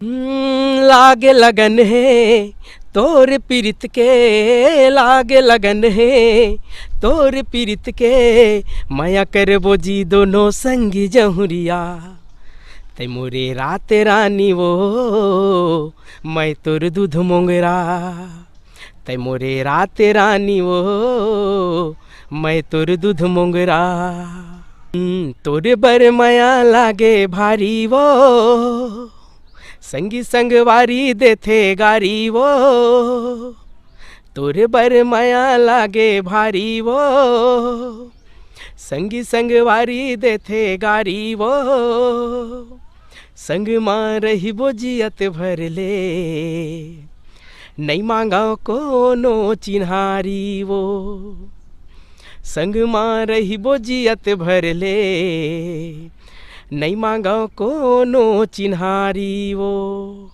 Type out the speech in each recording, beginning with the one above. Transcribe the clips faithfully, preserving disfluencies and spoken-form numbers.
हम्म, लागे लगन हे तोर पीरित के, लागे लगन हे तोर पीरित के, मया करबो जी दोनों संगी जहुरिया। तै मोरे रात रानी वो, मैं तोर दूध मोंगरा। तै मोरे रात रानी वो, मैं तोर दूध मोंगरा। हम्म, तोर बर मया लागे भारी वो, संगी संगवारी देथे गारी वो। तोर बर मया लागे भारी वो, संगी संगवारी देथे गारी वो। संग मा रहिबो जियत भर ले, नइ मांगव कोनो चिन्हारी वो। संग मा रहिबो जियत भर ले, नइ मांगव कोनो चिन्हारी वो।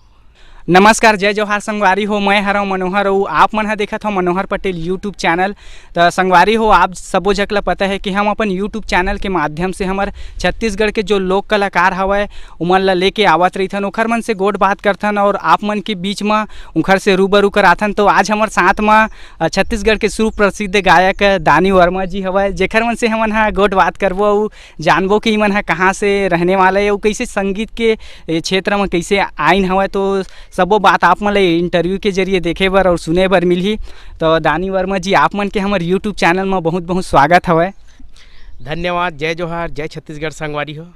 नमस्कार, जय जोहार संगवारी हो, मैं हरव मनोहर अउ आप मन ह देखत हो मनोहर पटेल YouTube चैनल। त संगवारी हो, आप सबो झक ल पता है कि हम अपन YouTube चैनल के माध्यम से हमर छत्तीसगढ़ के जो लोक कलाकार हवय, उमन ल लेके आवत रहिथन, ओखर मन से गोठ बात करथन और आप मन के बीच म उखर से रूबरू कराथन। तो आज हमर साथ म, अ, छत्तीसगढ़ के सुप्रसिद्ध गायक दानी वर्मा जी हवय, जेखर मन से हमन ह गोठ बात करबो अउ जानबो कि इमन ह कहाँ से रहने वाला है अउ कैसे संगीत के, ए, क्षेत्र म कैसे आइन हवय। तो सबो बात आप मन ल इंटरव्यू के जरिए देखे बर और सुने बर मिलही। तो दानी वर्मा जी, आप मन के हमर YouTube चैनल म बहुत बहुत स्वागत हवय। धन्यवाद, जय जोहार, जय छत्तीसगढ़ संगवारी हो।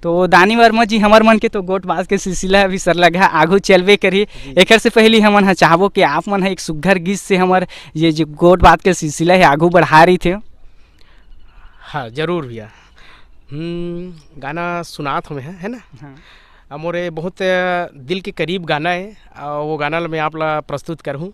तो दानी वर्मा जी, हमर मन के तो गोठ बात के सिलसिला अभी सरलगा आघू चलबे करही। जी। एकर से पहले हमन ह चाहबो कि आप मन ह एक सुग्घर गीत से हमर ये जो गोठ बात के सिलसिला है आघू बढ़ा रहिथे। हाँ, जरूर भैया। हम्म, गाना सुनात हमें है, है ना? हाँ। अब मोरे बहुत, अ, दिल के करीब गाना है, अ, वो गाना ल मैं आप ला प्रस्तुत करहूँ।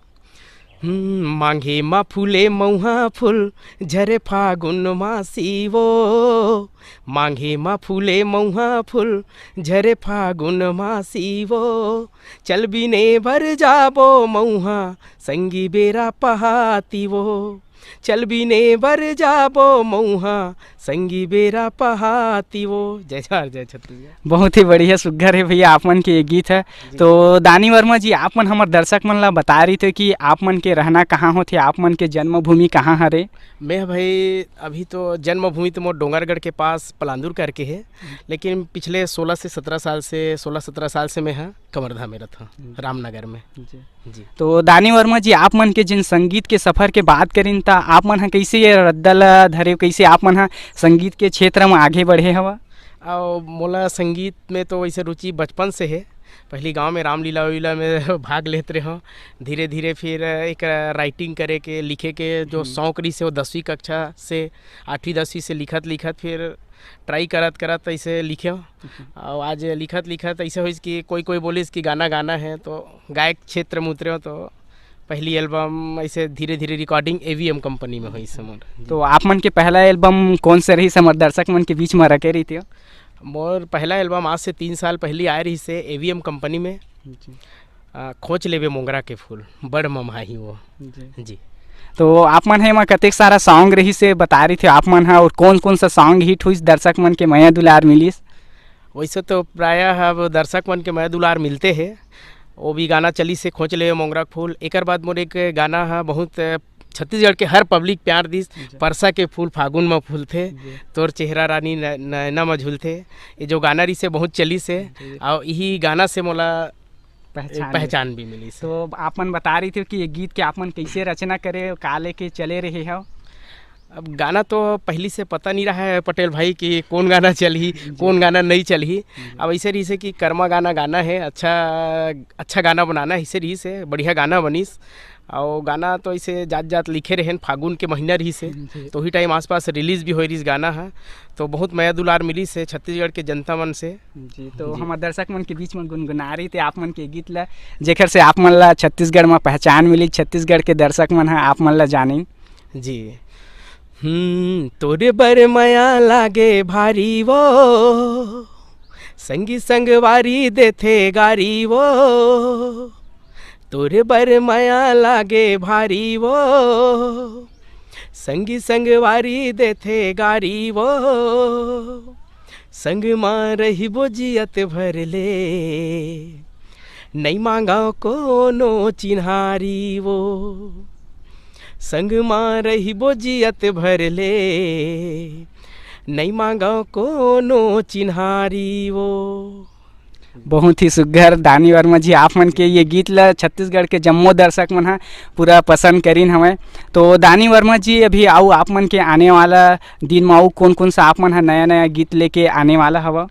हम्म, मांगे मा फूले मऊहा फूल, झरे फागुन मासी वो। मांगे मा फूले मऊहा फूल, झरे फागुन मासी वो। चल बिने बर जाबो मऊहा, संगी बेरा पहाती वो। चल बिने बर जाबो मऊहा, संगी बेरा पहाती वो। जय जोहार, जय छत्तीसगढ़। बहुत ही बढ़िया सुग्घर है भैया आप मन के ये गीत है। जी। तो दानी वर्मा जी, आप मन हमर दर्शक मन ला बता रही थे कि आप मन के रहना कहाँ होथे, आप मन के जन्मभूमि कहाँ हरे? मैं भाई अभी तो जन्मभूमि तो मोर डोंगरगढ़ के पास पलांदुर करके है, लेकिन पिछले सोलह से सत्रह साल से, सोलह सत्रह साल से मैं ह कवर्धा में रहता हूँ, हम्म। रामनगर में। जी। जी। तो दानी वर्मा जी, आप मन के जिन संगीत के सफर के बात करिन, त आप मन ह कइसे ये रद्दा ल धरे, कइसे आप मन ह संगीत के क्षेत्र म आगे बढ़े हवा? अउ मोला संगीत में तो वैसे रुचि बचपन से है। पहली गांव में रामलीला वीला में भाग लेत रहे हों। धीरे-धीरे फिर एक राइटिंग करे के, लिखे के जो हम्म। शौक रहिस हे, वो दसवीं कक्षा से, आठवीं दसवीं से लिखत-लिखत फिर ट्राई करत-करत ऐसे लिखे हों। हम्म। अउ आज लिखत-लिखत ऐसे होइस कि कोई-कोई बोलिस कि गाना गाना है, तो गायक क्षेत्र में उतरे हों, तो पहली एल्बम ऐसे धीरे-धीरे रिकॉर्डिंग एवीएम कंपनी में होइस हे मोर। जी। तो आप मन के पहला एल्बम कौन से रहिस, हमर दर्शक मन के बीच में रखे रहिते हो? मोर पहला एल्बम आज से तीन साल पहली आए रहिस हे एवीएम कंपनी में। जी। आ, खोज लेबे मोंगरा के फूल, बड़ ममहाही वो। जी। जी। तो आप मन ह एमा कतेक सारा सॉन्ग रहिस हे, बता रहिथे आप मन ह, और कौन-कौन सा सॉन्ग हिट होइस, दर्शक मन के मया दुलार मिलिस? वैसे तो प्रायः अब दर्शक मन के मया दुलार मिलते हे, वो भी गाना चलिस हे खोज लेबे मोंगरा के फूल। एकर बाद मोर एक गाना ह बहुत छत्तीसगढ़ के हर पब्लिक प्यार दिस, जी। परसा के फूल फागुन म फूलथे, जी। तोर चेहरा रानी न-, नैना म झूलथे। ये जो गाना रहिस हे बहुत चलिस हे, जी। अउ यही गाना से मोला पहचान पहचान भी मिलिस हे। तो आप मन बता रहिथे कि ये गीत के आप मन कैसे रचना करे, का लेके चले रहे हो? अब गाना तो पहली से पता नहीं रहा है पटेल भाई कि कौन गाना चलही, जी। कौन गाना नहीं चलही। जी। अब ऐसे रहिस हे कि कर्मा गाना गाना है, अच्छा, अच्छा गाना बनाना है, ऐसे रहिस हे, बढ़िया गाना बनिस। अउ गाना तो ऐसे जात-जात लिखे रहेन, फागुन के महीना रहिस हे, जी। तो वही टाइम आसपास रिलीज भी होए रहिस गाना ह, तो बहुत मया दुलार मिलिस हे छत्तीसगढ़ के जनता मन से। जी, तो जी। हमर दर्शक मन के बीच में गुनगुना रहिथे आप मन के गीत ला, जेकर से आप मन ला छत्तीसगढ़ में पहचान मिली, छत्तीसगढ़ के दर्शक मन ह आप मन ला जानिन। जी। हम्म, तोरे बर मया लागे भारी वो, संगी संगवारी देथे गारी वो। तोरे बर मया लागे भारी वो, संगी संगवारी देथे गारी वो। संग मा रहिबो जियत भर ले, नइ मांगव कोनो चिन्हारी वो, संग मा रहिबो जियत भर ले। नइ मांगव कोनो चिन्हारी वो। बहुत ही सुग्घर दानी वर्मा जी, आप मन के ये गीत ल छत्तीसगढ़ के जम्मो दर्शक मन ह पूरा पसंद करिन हवय। तो दानी वर्मा जी, अभी अउ आप मन के आने वाला दिन म अउ कौन-कौन सा आप मन ह नया-नया गीत लेके आने वाला हव?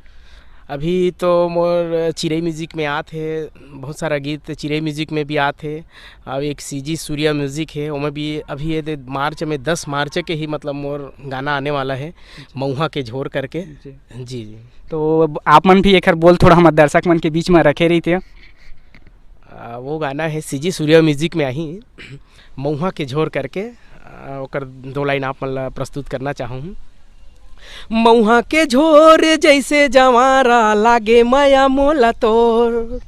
अभी तो मोर चिरई म्यूजिक में आत हे, बहुत सारा गीत चिरई म्यूजिक में भी आत हे। अउ एक सीजी सूर्या म्यूजिक हे, ओमे भी अभी ये दे मार्च में, दस मार्च के ही मतलब मोर गाना आने वाला हे, मऊहा के झोर करके। जी। जी, जी। तो अब आप मन भी एकर बोल थोड़ा हमर दर्शक मन के बीच में रखे रहिते। आ, वो गाना हे सीजी सूर्या म्यूजिक में आही, मऊहा के झोर करके। आ, ओकर दो लाइन आप मन ला प्रस्तुत करना चाहूँ। मऊहा के झोर जैसे जवारा, लागे मया मोला तोर।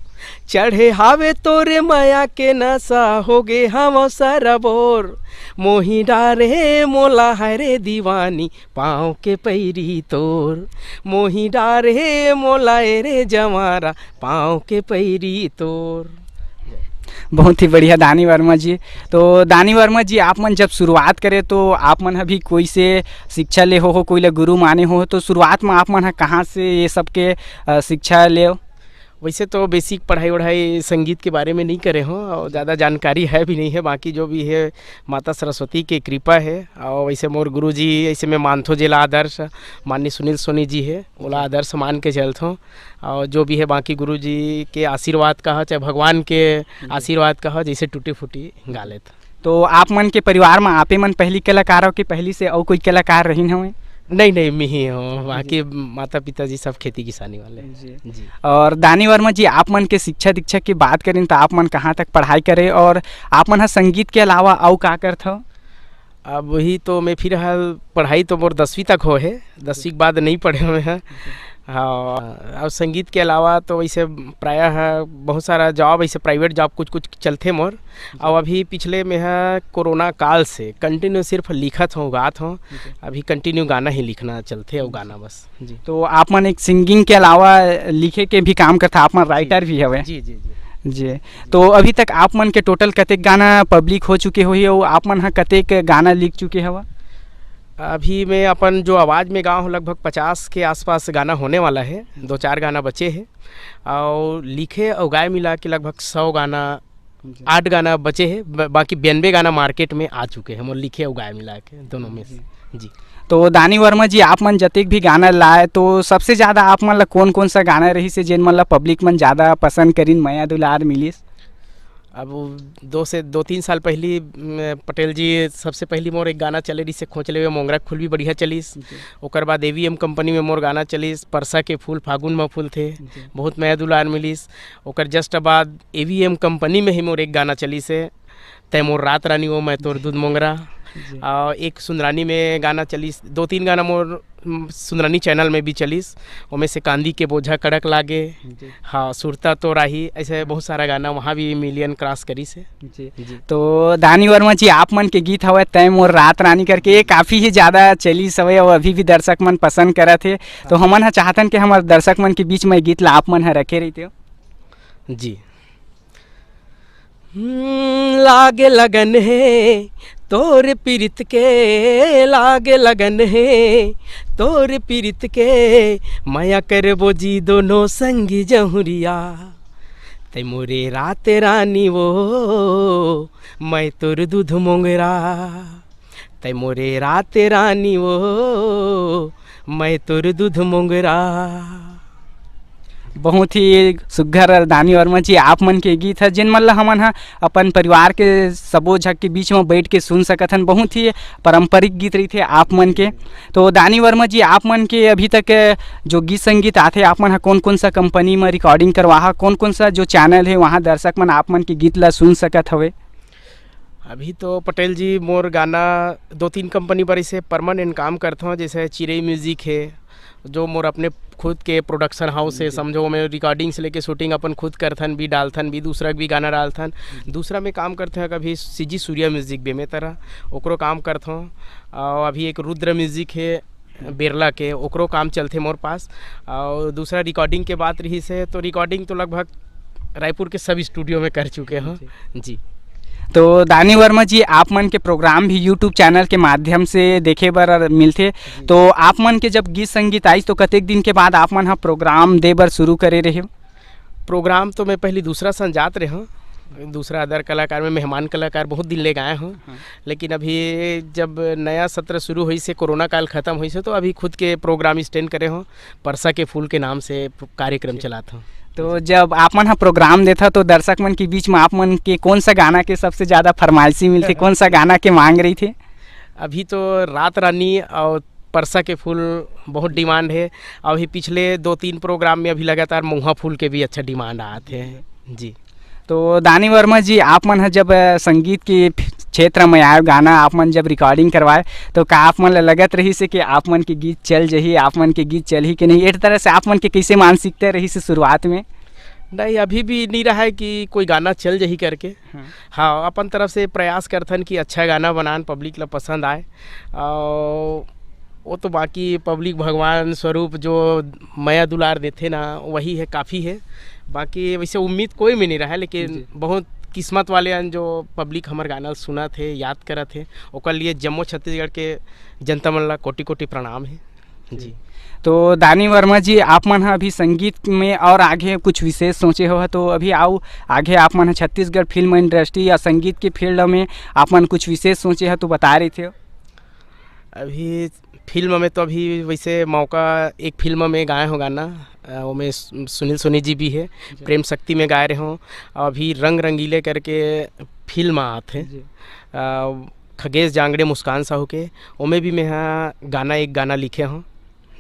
चढ़े हावे तोरे मया के नशा, होगे हवं सरबोर। मोही डारे मोला हरे दीवानी, पाँव के पैरी तोर। मोही डारे मोला ए रे जवारा, पाँव के पैरी तोर। बहुत ही बढ़िया दानी वर्मा जी। तो दानी वर्मा जी, आप मन जब शुरुआत करे तो आप मन ह भी कोई से शिक्षा ले हो, हो कोई ले गुरु माने हो, तो शुरुआत में आप मन ह कहाँ से ये सब के, अ, शिक्षा ले? वैसे तो बेसिक पढ़ाई वढ़ाई संगीत के बारे में नहीं करे हो और ज़्यादा जानकारी है भी नहीं है, बाकी जो भी है माता सरस्वती के कृपा है। और वैसे मोर गुरु जी ऐसे में मानथो जेला आदर्श माननीय सुनील सोनी जी है, ओला आदर्श मान के चलथों। और जो भी है बाकी गुरु जी के आशीर्वाद कहा, चाहे भगवान के आशीर्वाद कहा, जैसे टूटी फूटी गा लेत। तो आप मन के परिवार में आपे मन पहली कलाकार हो कि पहली से अउ कोई कलाकार रहिन हवे? नहीं, नहीं, मैं ही हूँ। बाकी माता पिता जी सब खेती किसानी वाले हैं। जी। जी। और दानी वर्मा जी, आप मन के शिक्षा दीक्षा की बात करें तो आप मन कहाँ तक पढ़ाई करे और आप मन ह संगीत के अलावा अउ का करथव? अब वही तो मैं फिलहाल पढ़ाई तो मोर दसवीं तक हो है, दसवीं के बाद नहीं पढ़े हुए हैं। हाँ, और संगीत के अलावा तो वैसे प्रायः बहुत सारा जॉब, ऐसे प्राइवेट जॉब कुछ कुछ चलथे मोर। और अभी पिछले में है कोरोना काल से कंटिन्यू सिर्फ लिखत हूँ, गात हूँ। अभी कंटिन्यू गाना ही लिखना चलथे और गाना बस। जी। तो आप मन एक सिंगिंग के अलावा लिखे के भी काम करथा, आप मन राइटर भी हवे? जी, जी, जी। जी। तो अभी तक आप मन के टोटल कतेक गाना पब्लिक हो चुके होही और आप मन ह कतेक गाना लिख चुके हवा? अभी मैं अपन जो आवाज़ में गाँव हूँ, लगभग पचास के आसपास गाना होने वाला है, दो चार गाना बचे हैं। और लिखे और गाए मिला के लगभग सौ गाना, जी। आठ गाना बचे हैं, ब-, बाकी बयानबे गाना मार्केट में आ चुके हैं, मोर लिखे और गाए मिला के दोनों में से। जी। जी। तो दानी वर्मा जी, आप मन जतेक भी गाना लाए, तो सबसे ज़्यादा आप मन ला कौन-कौन सा गाना रहिस हे, जेन मन ला पब्लिक मन ज़्यादा पसंद करिन, मया दुलार मिलिस? अब वो दो से, दो तीन साल पहली, म, पटेल जी सबसे पहली मोर एक गाना चले रहिस हे, खोंच लेवे मोंगरा, खुल भी बढ़िया चलिस। जी। ओकर बाद एवीएम कंपनी में मोर गाना चलिस, परसा के फूल फागुन में फूल थे, जी। बहुत मया दुलार मिलिस। ओकर जस्ट बाद एवीएम कंपनी में ही मोर एक गाना चलिस हे, तै मोर रात रानी वो मैं तोर दूध मोंगरा। जी। और एक सुंदरानी में गाना चलिस, दो तीन गाना मोर, म, सुंदरानी चैनल में भी चलिस, ओमे से कांदी के बोझा कड़क लागे, जी। हाँ, सुरता तो राही, ऐसे बहुत सारा गाना वहाँ भी मिलियन क्रॉस करिस हे। जी। जी। तो दानी वर्मा जी, आप मन के गीत हवय तै मोर रात रानी करके, ये काफ़ी ही ज़्यादा चलिस हवय और अभी भी दर्शक मन पसंद करत हे। तो हमन ह चाहतन कि हमर दर्शक मन के बीच में ये गीत ला आप मन ह रखे रहिते हो। जी। हम्म, लागे लगन हे तोर पीरित के, लागे लगन हे तोर पीरित के, मया करबो जी दोनों संगी जहुरिया। तै मोरे रात रानी वो, मैं तोर दूध मोंगरा। तै मोरे रात रानी वो, मैं तोर दूध मोंगरा। बहुत ही सुग्घर दानी वर्मा जी, आप मन के गीत ह, जेन मन ल हमन ह अपन परिवार के सबो झक के बीच म बैठ के सुन सकत हन। बहुत ही पारंपरिक गीत रहिथे आप मन के। तो दानी वर्मा जी, आप मन के अभी तक जो गीत संगीत आथे, आप मन ह कौन-कौन सा कंपनी म रिकॉर्डिंग करवाहा, कौन-कौन सा जो चैनल हे, वहाँ दर्शक मन आप मन के गीत ल सुन सकत हवे? अभी तो पटेल जी, मोर गाना दो तीन कंपनी बर इसे परमानेंट काम करथों, जैसे चिरई म्यूजिक हे, जो मोर अपने खुद के प्रोडक्शन हाउस हे, जी। समझो, मैं रिकॉर्डिंग से लेके शूटिंग अपन खुद करथन भी, डालथन भी, दूसरा के भी गाना डालथन। जी। दूसरा में काम करथे कभी सीजी सूर्या म्यूजिक बेमेतरा, ओकरो काम करथों। और अभी एक रुद्र म्यूजिक हे, बेरला के, ओकरो काम चलथे मोर पास। और दूसरा रिकॉर्डिंग के बात रहिस हे, तो रिकॉर्डिंग तो लगभग रायपुर के सब स्टूडियो में कर चुके हों। जी। जी। तो दानी वर्मा जी, आप मन के प्रोग्राम भी YouTube चैनल के माध्यम से देखे बर मिलथे। जी। तो आप मन के जब गीत संगीत आइस, तो कतेक दिन के बाद आप मन ह प्रोग्राम दे बर शुरू करे रहे? प्रोग्राम तो मैं पहले दूसरा सन जात रहे हूँ, दूसरा अदर कलाकार में मेहमान कलाकार बहुत दिन ले गाए हूँ। हाँ। लेकिन अभी जब नया सत्र शुरू होइस हे, कोरोना काल खत्म होइस हे, तो अभी खुद के प्रोग्राम स्टैंड करे हूँ, परसा के फूल के नाम से कार्यक्रम जी। चलात हूँ। तो जब आप मन ह प्रोग्राम देथा, तो दर्शक मन के बीच में आप मन के कौन सा गाना के सबसे ज़्यादा फरमाइशी मिलथे, कौन सा गाना के मांग रहिथे? अभी तो रात रानी और परसा के फूल बहुत डिमांड हे। अभी पिछले दो तीन प्रोग्राम में अभी लगातार महुआ फूल के भी अच्छा डिमांड आत हे। जी। तो दानी वर्मा जी, आप मन ह जब, अ, संगीत के क्षेत्र में आए, गाना आप मन जब रिकॉर्डिंग करवाए, तो का आप मन ल लगत रहिस हे कि आप मन के गीत चल जही, आप मन के गीत चलही कि नहीं? एक तरह से आप मन के कैसे मानसिकता रहिस हे शुरुआत में? नहीं, अभी भी नहीं रहा है कि कोई गाना चल जही करके। हाँ। हाँ, अपन तरफ से प्रयास करथन कि अच्छा गाना बनान, पब्लिक ला पसंद आए। और वो तो बाकी पब्लिक भगवान स्वरूप जो मया दुलार देथे ना, वही है, काफ़ी है। बाकी वैसे उम्मीद कोई में नहीं रहा है, लेकिन जी। बहुत किस्मत वाले हैं जो पब्लिक हमर गाना सुनत हे, याद करत हे, ओकर लिए जम्मो छत्तीसगढ़ के जनता मन ला कोटि कोटि प्रणाम है। जी। जी। तो दानी वर्मा जी, आप मन ह अभी संगीत में और आगे कुछ विशेष सोचे हो, तो अभी आओ आगे आप मन ह छत्तीसगढ़ फिल्म इंडस्ट्री या संगीत के फील्ड में आप मन कुछ विशेष सोचे हो तो बता रहे थे। अभी फिल्म में तो अभी वैसे मौका, एक फिल्म में गाए हो गाना, अ, ओमे सु-, सुनील सोनी जी भी है, जी। प्रेम शक्ति में गाए रहे हो। अभी रंग रंगीले करके फिल्म आत है, जी। अ, खगेश जांगड़े, मुस्कान साहू के, ओमे भी मैं हा गाना, एक गाना लिखे हूँ।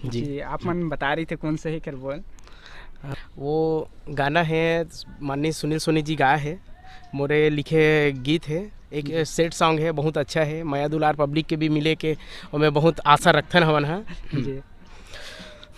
जी। जी, आप मन बता रही थे कौन से है कर बोल? वो गाना है, माननीय सुनील सोनी जी गाया है, मोरे लिखे गीत है, एक जी। सैड सॉन्ग है, बहुत अच्छा है, मया दुलार पब्लिक के भी मिले के, ओमे बहुत आशा रखथन हमन हा। जी।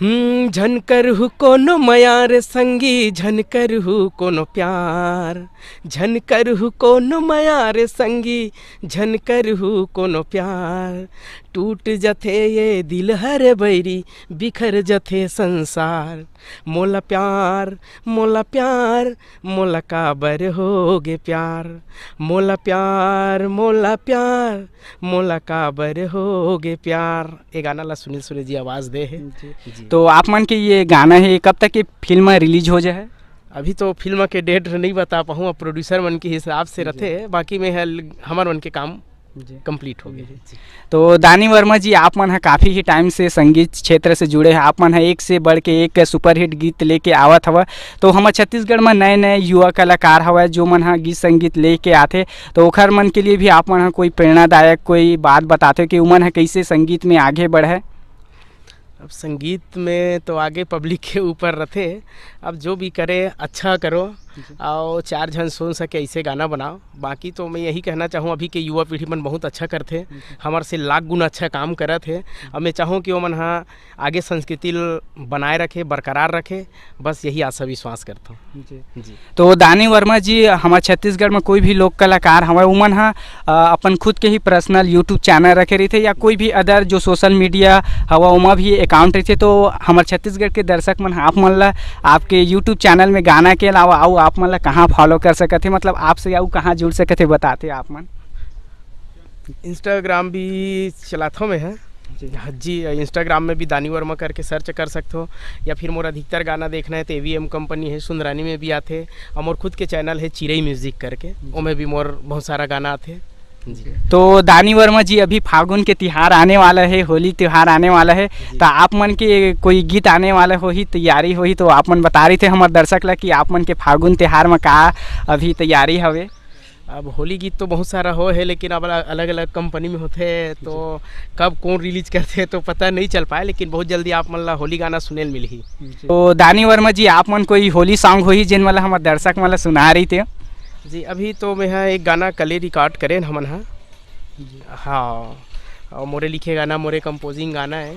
हम्म, झन करहु कोनो मया रे संगी, झन करहु कोनो प्यार, झन करहु कोनो मया रे संगी, झन करहु कोनो प्यार। टूट जथे ये दिल हर बैरी, बिखर जथे संसार। मोला प्यार, मोला प्यार, मोला काबर होगे प्यार। मोला प्यार, मोला प्यार, मोला काबर होगे प्यार। ये गाना ला सुनील सोनी जी आवाज़ दे है। जी। जी। तो आप मन के ये गाना है, कब तक ये फिल्म रिलीज हो जाए? अभी तो फिल्म के डेट नहीं बता पाहूँ, अब प्रोड्यूसर मन के हिसाब से जी। रथे, बाकी में है ल-, हमर मन के काम जी। कंप्लीट हो गए। जी। तो दानी वर्मा जी, आप मन ह काफ़ी ही टाइम से संगीत क्षेत्र से जुड़े हैं, आप मन ह एक से बढ़ के एक सुपरहिट गीत लेके आवत हव। तो हमर छत्तीसगढ़ में नए-नए युवा कलाकार हवय, जो मन ह गीत संगीत लेके आथे, तो ओखर मन के लिए भी आप मन ह कोई प्रेरणादायक कोई बात बताथे कि उमन ह कैसे संगीत में आगे बढ़े? अब संगीत में तो आगे पब्लिक के ऊपर रथे, अब जो भी करे अच्छा करो जी। और चार झन सुन सके ऐसे गाना बनाओ। बाकी तो मैं यही कहना चाहूँ, अभी के युवा पीढ़ी मन बहुत अच्छा करथे, जी। हमर से लाख गुना अच्छा काम करत हे। अब मैं चाहूँ कि ओमन ह आगे संस्कृति ल बनाए रखे, बरकरार रखे, बस यही आशा विश्वास करथों। जी। जी। तो दानी वर्मा जी, हमर छत्तीसगढ़ में कोई भी लोक कलाकार हवय, उमन ह, अ, अपन खुद के ही पर्सनल YouTube चैनल रखे रहिथे या कोई भी अदर जो सोशल मीडिया हवय, ओमा भी अकाउंट रहिथे, तो हमर छत्तीसगढ़ के दर्शक मन ह आप मन ला आपके YouTube चैनल में गाना के अलावा अउ आप मन ला कहाँ फॉलो कर सकत हे, मतलब आपसे अउ कहाँ जुड़ सकत हे, बताते आप मन? Instagram भी चलाथों मैं ह। जी। हाँ जी, Instagram में भी दानी वर्मा करके सर्च कर सकथो, या फिर मोर अधिकतर गाना देखना है तो एवीएम कंपनी है, सुंदरानी में भी आथे, और मोर खुद के चैनल है चिरई म्यूजिक करके, जी। ओमे भी मोर बहुत सारा गाना आथे। जी। तो दानी वर्मा जी, अभी फागुन के तिहार आने वाला है, होली तिहार आने वाला है, जी। तो आप मन के कोई गीत आने वाला होही, तैयारी होही, तो आप मन बता रही थे हमर दर्शक ला कि आप मन के फागुन तिहार में का अभी तैयारी हवे? अब होली गीत तो बहुत सारा हो है, लेकिन अब अलग-अलग कंपनी में होथे, तो जी। कब कौन रिलीज करथे तो पता नहीं चल पाए, लेकिन बहुत जल्दी आप मन ला होली गाना सुने ल मिलही। जी। तो दानी वर्मा जी, आप मन कोई होली सॉन्ग होही जेन वाला हमर दर्शक मन ला सुना रही थे? जी, अभी तो मैं ह एक गाना कले रिकॉर्ड करेन हमन ह। जी। हाँ, और मोरे लिखे गाना, मोरे कंपोजिंग गाना है,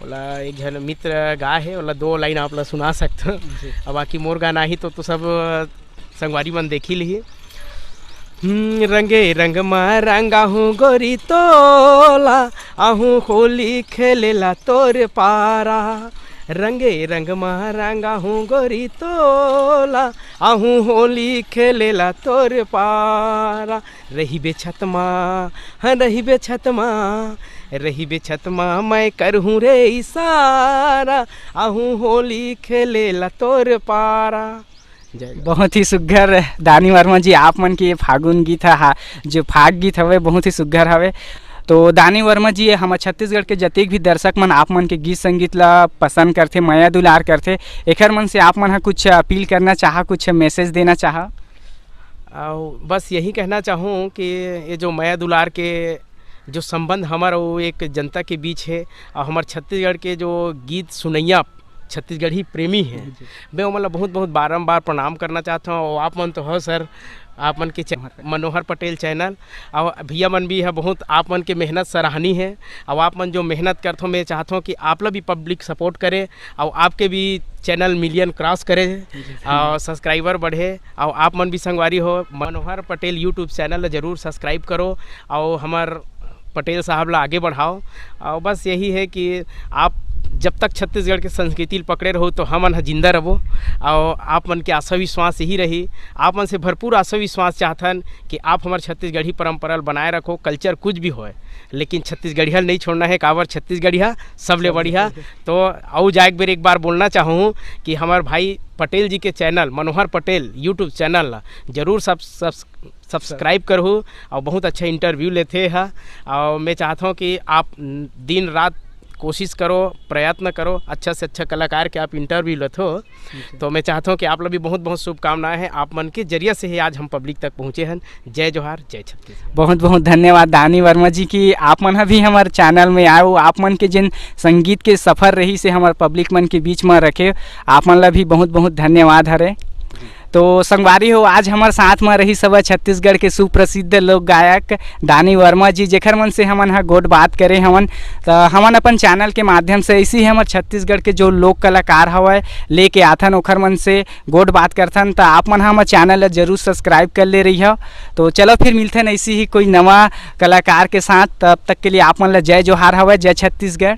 ओला एक झन मित्र गा है, ओला दो लाइन आप ला सुना सकथो। जी। अब बाकी मोर गाना ही तो, तो सब संगवारी मन देखी लिही। हम्म, रंगे रंग मा रंगाहूँ गोरी तोला, आहूँ होली खेलेला तोर पारा। रंगे रंग मा रंगा हूँ गोरी तोला, आहूँ होली खेले ला तोर पारा। रहिबे छत मा, हाँ रहिबे छत मा, रहिबे छत मा, मैं करहूँ रे इशारा, आहूँ होली खेले ला तोर पारा। जय। बहुत ही सुग्घर दानी वर्मा जी, आप मन के ये फागुन गीत ह, हा, जो फाग गीत हवे, बहुत ही सुग्घर हवे। तो दानी वर्मा जी, हमर छत्तीसगढ़ के जतेक भी दर्शक मन आप मन के गीत संगीत ला पसंद करथे, मया दुलार करथे, एखर मन से आप मन ह कुछ अपील करना चाहा, कुछ मैसेज देना चाहा? अउ बस यही कहना चाहूँ कि ये जो मया दुलार के जो संबंध हमर अउ एक जनता के बीच हे, अउ हमर छत्तीसगढ़ के जो गीत सुनैया छत्तीसगढ़ी प्रेमी हे, जी। मैं ओमन ला बहुत बहुत बारंबार प्रणाम करना चाहत हूँ। अउ आप मन तो हो सर, आप मन के चै-, मनोहर पटेल। मनोहर पटेल चैनल, अउ भैया मन भी है, बहुत आप मन के मेहनत सराहनीय है। अउ आप मन जो मेहनत करथो, मैं चाहत हूँ कि आप ला भी पब्लिक सपोर्ट करे, अउ आपके भी चैनल मिलियन क्रॉस करे, जी, जी। अउ सब्सक्राइबर बढ़े। अउ आप मन भी संगवारी हो, मनोहर पटेल यूट्यूब चैनल ला जरूर सब्सक्राइब करो, अउ हमर पटेल साहब ला आगे बढ़ाओ। अउ बस यही है कि आप जब तक छत्तीसगढ़ के संस्कृति ल पकड़े रहो, तो हमन ह जिंदा रहो। अउ आप मन के आशा विश्वास यही रही, आप मन से भरपूर आशा विश्वास चाहथन कि आप हमर छत्तीसगढ़ी परंपरा ल बनाए रखो। कल्चर कुछ भी होए, लेकिन छत्तीसगढ़िया ल नहीं छोड़ना है। काबर छत्तीसगढ़िया सबले बढ़िया। तो अउ जाए एक बेर एक बार बोलना चाहूँ कि हमर भाई पटेल जी के channel, Manohar Patel YouTube channel ला जरूर सब, सब सब्सक्राइब करहू। अउ बहुत अच्छा इंटरव्यू लेथे हा। अउ मैं चाहत हूँ कि आप दिन रात कोशिश करो, प्रयत्न करो, अच्छा से अच्छा कलाकार के आप इंटरव्यू लेथो। तो मैं चाहत हूँ कि आप ला भी बहुत बहुत शुभकामनाएं हैं, आप मन के जरिए से ही आज हम पब्लिक तक पहुँचे हैं। जय जोहार, जय छत्तीसगढ़। बहुत बहुत धन्यवाद दानी वर्मा जी कि आप मन ह भी हमर चैनल में आए हो। आप मन के जिन संगीत के सफर रही से हमर पब्लिक मन के बीच में रखे, आप मन ला भी बहुत बहुत धन्यवाद हरे। तो संगवारी हो, आज हमर साथ में रही सब छत्तीसगढ़ के सुप्रसिद्ध लोक गायक दानी वर्मा जी, जेखर मन से हमन ह गोठ बात करे हवन। त हमन अपन चैनल के माध्यम से ऐसे ही हमर छत्तीसगढ़ के जो लोक कलाकार हवय लेके आथन, ओखर मन से गोठ बात करथन। त आप मन ह हमर चैनल ला जरूर सब्सक्राइब कर ले रही हो। तो चलो फिर मिलथन ऐसे ही कोई नवा कलाकार के साथ। तब तक के लिए आप मन ला जय जोहार हवय, जय छत्तीसगढ़।